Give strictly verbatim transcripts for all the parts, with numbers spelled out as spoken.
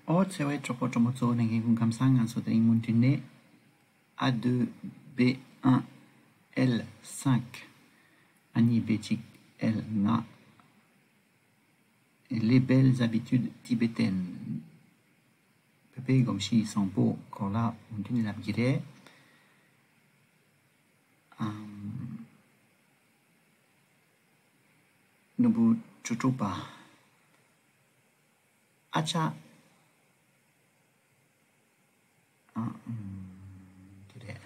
ཨོ་ཚེ་བའི་གྲོགས་པོ་གྲོགས་མོ་ཚོ་ནས་སྐུ་ཁམས་བཟང་། ང་ཚོ་དེ་རིང་སྔོན་ཐོན་ནས་ཨ་དུ་བེ་ཨན་ཨེལ་སིང་ཨ་ནི་བེ་གཅིག་ཨེལ་ལྔ། Les belles habitudes tibétaines. བོད་པའི་གོམས་གཤིས་བཟང་པོ་སྐོར་ལ་སྔོན་ཐོན་ནས་ལབ་ཀྱི་རེད། ཨམ། ནོར་བུ་བཅུ་དྲུག་པ། ཨ་ཅག་ཨ། ཨམ། དེ་རེད།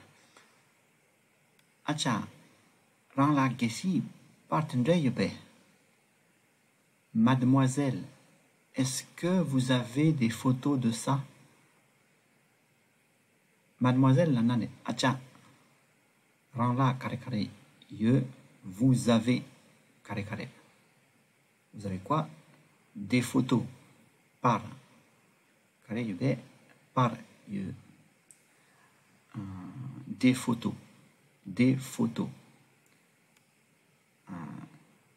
ཨ་ཅག་རང་ལ་གལ་སྲིད་པར་དེ་འདྲ་ཡོད་པས། Mademoiselle, est-ce que vous avez des photos de ça? Mademoiselle ལབ་ན་ནི་ཨ་ཅག་རང་ལ་ག་རེ་ག་རེ་ཡོད། Vous avez ག་རེ་ག་རེ། Vous avez quoi? Des photos. པར། ག་རེ་ཡོད་པས། པར་ཡོད། ཨ། Des photos. Des photos. ཨ།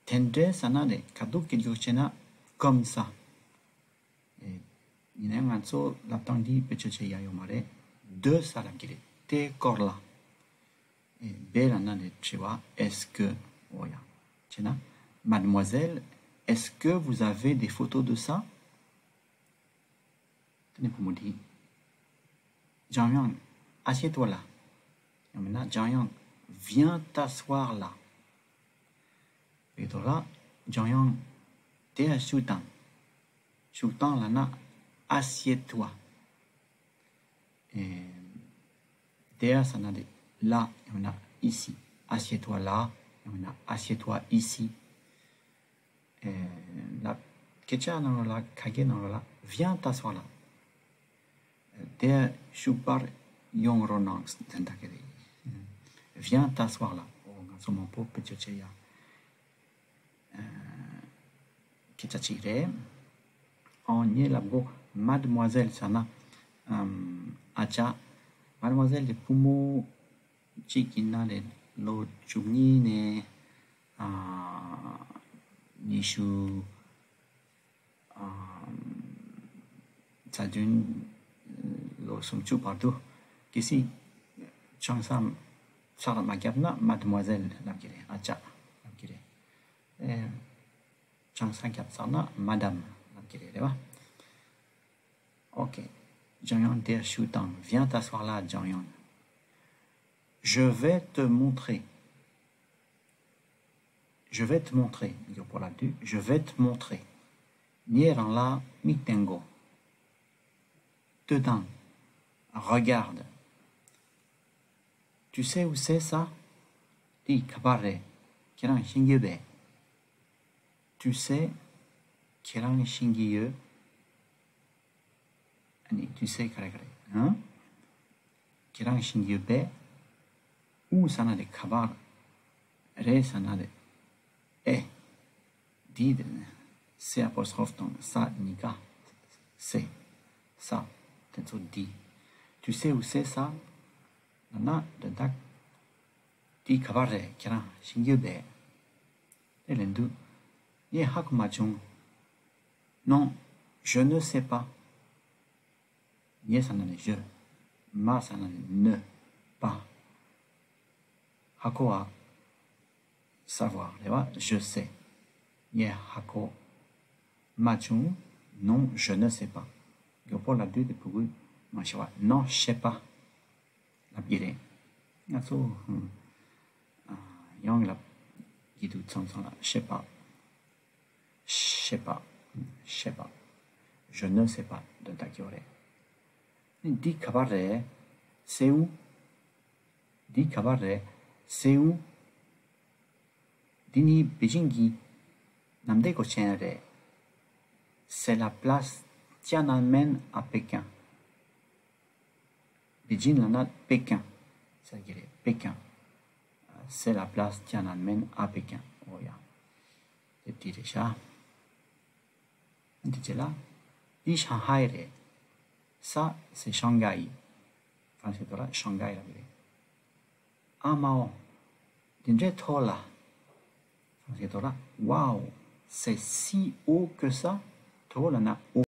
དེ་འདྲའི་ཟེར་ན་ནི་ག་དུས་སྐད་རྒྱག་བྱས་ན་comme ça. ཨེ། ཡིན་ནའི་ང་ཚོ་ལབ་སྟངས་འདི་བེད་སྤྱོད་བྱེད་ཡ་ཡོད་མ་རེད། De ça ལབ་ཀྱི་རེད། དེ་སྐོར་ལ། ཨེ། བེ་ལབ་ན་ནི་དྲི་བ། Est-ce que? འོ་ཡ། བྱས་ན། Mademoiselle, est-ce que vous avez des photos de ça? དེ་ནས་བུ་མོ་དེས། Jang Hyun, assieds-toi là. ཡང་མིན་ན། Jang Hyun, viens t'asseoir là. བོད་སྐད་ལ། Jang Hyun, དེར་བཞུགས་དང་། བཞུགས་དང་ལབ་ན། Assieds-toi. ཨེ། དེར་ཟེར་ན་དེ། Là ཡང་མིན་ན། Ici. Assieds-toi là ཡང་མིན་ན། Assieds-toi ici. ཨེ། ལ། སྐད་ཆ་ནང་ལ། ཁ་སྐད་ནང་ལ། Viens t'asseoir là. དེར་བཞུགས་པར་ཡོང་རོགས་གནང་། དེ་འདྲ་གི་རེད། Viens t'asseoir là. འོ། ང་ཚོ་མང་པོ་བེད་སྤྱོད་བྱེད་ཡ། ཨེ། སྐད་ཆ་གཅིག་རེད། ཨོ། ངས་ལབ་གོ། Mademoiselle ཟེར་ན། ཨམ། ཨ་ཅག Mademoiselle དེ་བུ་མོ་གཅིག་ཡིན་ན་རེད། ལོ་བཅུ་གཉིས་ནས། ཨ། ཉི་ཤུ། ཨ། ཚ་བདུན། ལོ་སུམ་ཅུ་བར་དུ། གལ་སྲིད་ཆང་ས་ཚར་མ་བརྒྱབ་ན། Mademoiselle ལབ་ཀྱི་རེད། ཨ་ཅག་ལབ་ཀྱི་རེད། ཨེ། ཆང་ས་བརྒྱབ་ཚར་ན་Madame ལབ་ཀྱི་རེད། རེད་བ། Ok. Jang Hyun དེར་བཞུགས་དང་། Viens t'asseoir là, Jang Hyun. Je vais te montrer. Je vais te montrer. མགྱོགས་པོ་ལབ་དུས། Je vais te montrer. ངས་རང་ལ་མིག་སྟོན་གོ། ལྟོས་དང་། Regarde. Tu sais où c'est ça? འདི་ག་པར་རེད། ཁྱེད་རང་ཤེས་ཀྱི་ཡོད་པས། Tu sais. ཁྱེད་རང་ཤེས་ཀྱི་ཡོད། ཨ་ནི། Tu sais ག་རེ་ག་རེ། ཨང་། ཁྱེད་རང་ཤེས་ཀྱི་ཡོད་པས། Où ཟེར་ན་དེ་ག་པར། རེད་ཟེར་ན་དེ། ཨེ། འདི་དེ། C'est apostrophe དང་ça གཉིས་ཀ། C'est. Ça དེ་ཚོ་འདི། Tu sais où c'est ça? ལབ་ན་དོན་དག་འདི་ག་པར་རེད། ཁྱེད་རང་ཤེས་ཀྱི་ཡོད་པས། དེ་ལན་དུ། ངས་ཧ་གོ་མ་བྱུང་། Non, je ne sais pas. ངས་ཟེར་ན་ནི་je། མ་ཟེར་ན་ནི་ne pas. ཧ་གོ་བ། Savoir རེད་བ། Je sais. ངས་ཧ་གོ་མ་བྱུང་། Non, je ne sais pas. མགྱོགས་པོ་ལབ་དུས་དེ་བུ་གུས་མ་ཤེས་པ། Non, je sais pas ལབ་ཀྱི་རེད། ང་ཚོ། ཧུམ། ཨ། ཡང་ལབ་ཀྱི་འདུག་མཚམས་མཚམས་ལ། Je sais pas. Je sais pas. Je sais pas. Je ne sais pas དོན་དག་ཡོད་རེད། འདི་ག་པར་རེད། C'est où? འདི་ག་པར་རེད། C'est où? འདི་ནི་པེ་ཅིང་གི་གནམ་བདེ་སྒོ་ཅན་རེད། C'est la place Tiananmen à Pékin. པེ་ཅིང་ལབ་ན་པེ་ཀིང་ཟེར་གྱི་རེད། པེ་ཀིང་། C'est la place Tiananmen à Pékin. འོ་ཡ། དེ་འདི་རེད་ཤག་འདི་རྗེས་ལ། འདི་ཤང་ཧའེ་རེད། Ça c'est Shanghai. ཧྥ་རན་སི་ཐོག་ལ་ཤང་ཧའེ་ལབ་ཀྱི་རེད། ཨ་མའོ། འདི་འདྲའི་མཐོ་ལ། ཧྥ་རན་སི་ཐོག་ལ། Waouh, c'est si haut que ça. མཐོ་ལབ་ན།